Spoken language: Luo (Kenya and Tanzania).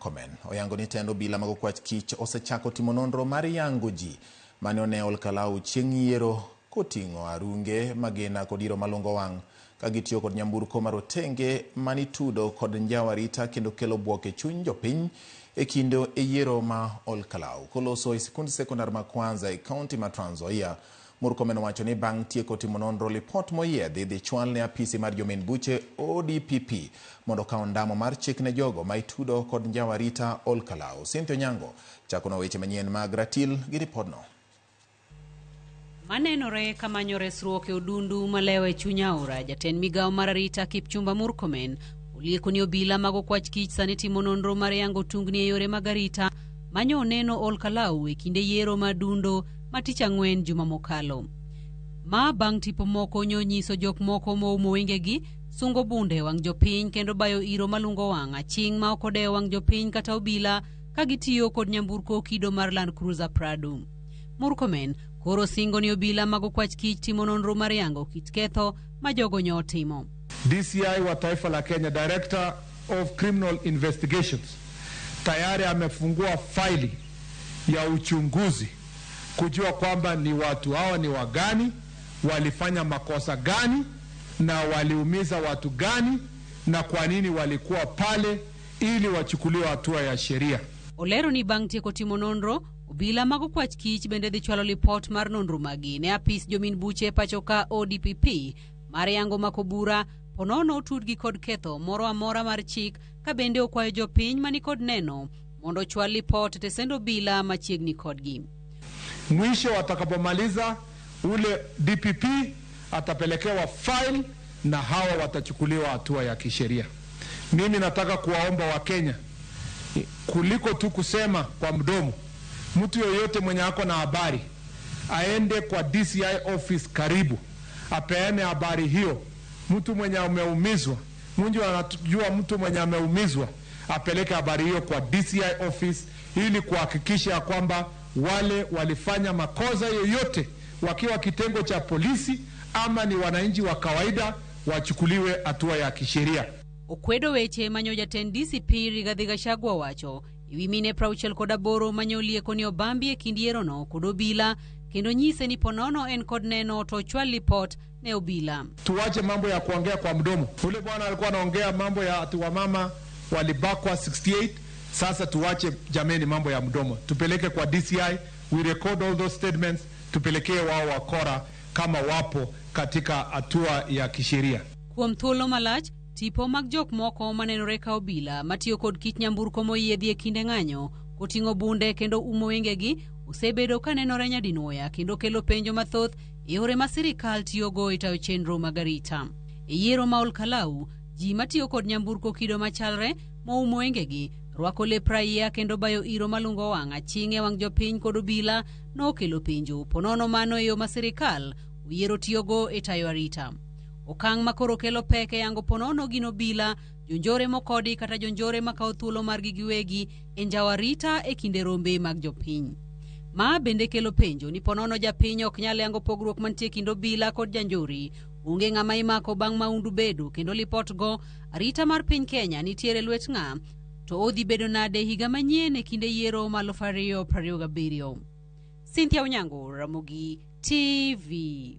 Murkomen oyango ni tend obila mag okwach kich osechako timo nonro mar yango ji mane one Olkalau chieng' yiero koting'o arunge magina kod iro malungo wang' ka gitiyo kod nyamburko marotenge manitudo kod njawo arita kendo kelo bwok e chuny jopiny e kind e yiero ma Olkalau. Koloso e sikund sekondar ma Kwanza e kaunti ma Trans Nzoia, Murkomen owacho ni bang' tieko timo nonro lipot moyiedhi idhi chwal ne apisi mar jomin buche ODPP mondo okaw ondamo mar chik ne jogo ma itudo kod njawo arita Olkalau. Cynthia Onyango chakonwa weche manyien mag ratil gi ripodno. Manenore kamanyo resruok e odundu malewo e chuny aora, jatend migawo mar arita Kipchumba Murkomen olieko ni obila mag okwach kich sani timo nonro mar yango tungni e yore mag arita manyo oneno Olkalau e kinde yiero ma dundo ma tich ang'wen juma mokalo. Ma bang' tipo moko nyonyiso jok moko moumo wengegi sungo bunde e wang' jopiny kendo bayo iro malungo wang' aching' ma ok odewo wang' jopiny kata obila ka gitiyo kod nyamburko kido mar Land Cruiser Prado. Murkomen koro singo ni obila mag okwach kich timo nonro mar yango kit ketho ma jogo nyo otimo. DCI wa taifa la Kenya, Director of Criminal Investigations, tayari amefungua faili ya uchunguzi kujua kwamba ni watu hawa ni wagani, walifanya makosa gani na waliumiza watu gani na kwa nini walikuwa pale, ili wachukuliwe hatua ya sheria. Olero ni bang' tieko timo nonro, obila mag okwach kich bende dhi chwalo lipot mar nonro magi ne apis jomin buche pacho ka ODPP mar yango mako bura ponono otudgi kod ketho moro amora mar chik ka bende okwayo jopiny mani kod neno mondo ochwal lipot e tesend obila machiegni kodgi. Mwisho watakapomaliza ule DPP atapelekewa file na hawa watachukuliwa hatua ya kisheria. Mimi nataka kuwaomba Wakenya, kuliko tu kusema kwa mdomo, mtu yoyote mwenye ako na habari aende kwa DCI office karibu, apeane habari hiyo. Mtu mwenye ameumizwa, mtu anajua mtu mwenye ameumizwa, apeleke habari hiyo kwa DCI office ili kuhakikisha kwamba wale walifanya makosa yoyote wakiwa kitengo cha polisi ama ni wananchi wa kawaida wachukuliwe hatua ya kisheria. Okwedo weche manyo jatend DCP Rigathi Gachagua owacho ewi mine 68 mane olieko ni obambi e kind yierono kod obila kendo nyise ni ponono en kod neno to ochwal lipot ne obila. Tuwache mambo ya kuongea kwa mdomo. Ule bwana alikuwa anaongea mambo ya ati wamama walibakwa 68. Sasa tuwache jameni mambo ya mdomo, tupeleke kwa DCI, we record all those statements, tupelekee wao wakora kama wapo katika hatua ya kisheria. Kuom thuolo malach, tipo mag jok moko manenore ka obila matiyo kod kit nyamburko moyiedhi e kinde ng'anyo koting'o bunde kendo umo wengegi osebedo ka nenore nyadinwoya kendo kelo penjo mathoth e yore ma sirikal tiyogo e tayo chenro mag arita. E yiero ma Olkalau, ji matiyo kod nyamburko kido machalre moumo wengegi, rwako lep raia kendo bayo iro malungo wang' aching' e wang' jopiny kod obila nokelo penjo ponono mano e yo ma sirikal oyiero tiyogo e tayo arita. Okang' ma koro kelo pek e yango ponono gin obila, jonjore mokodi kata jonjore makawo thuolo margi giwegi e njawo arita e kinde rombe mag jopiny. Ma bende kelo penjo ni ponono japiny ok nyal yango pogruok mantie kind obila kod janjori. Onge ng'ama imako bang' maundu bedo kendo lipot go arita mar piny Kenya nitiere lwet ng'a to odhi bedo nade higa manyien e kinde yiero ma 2027. Cynthia Onyango, Ramogi TV.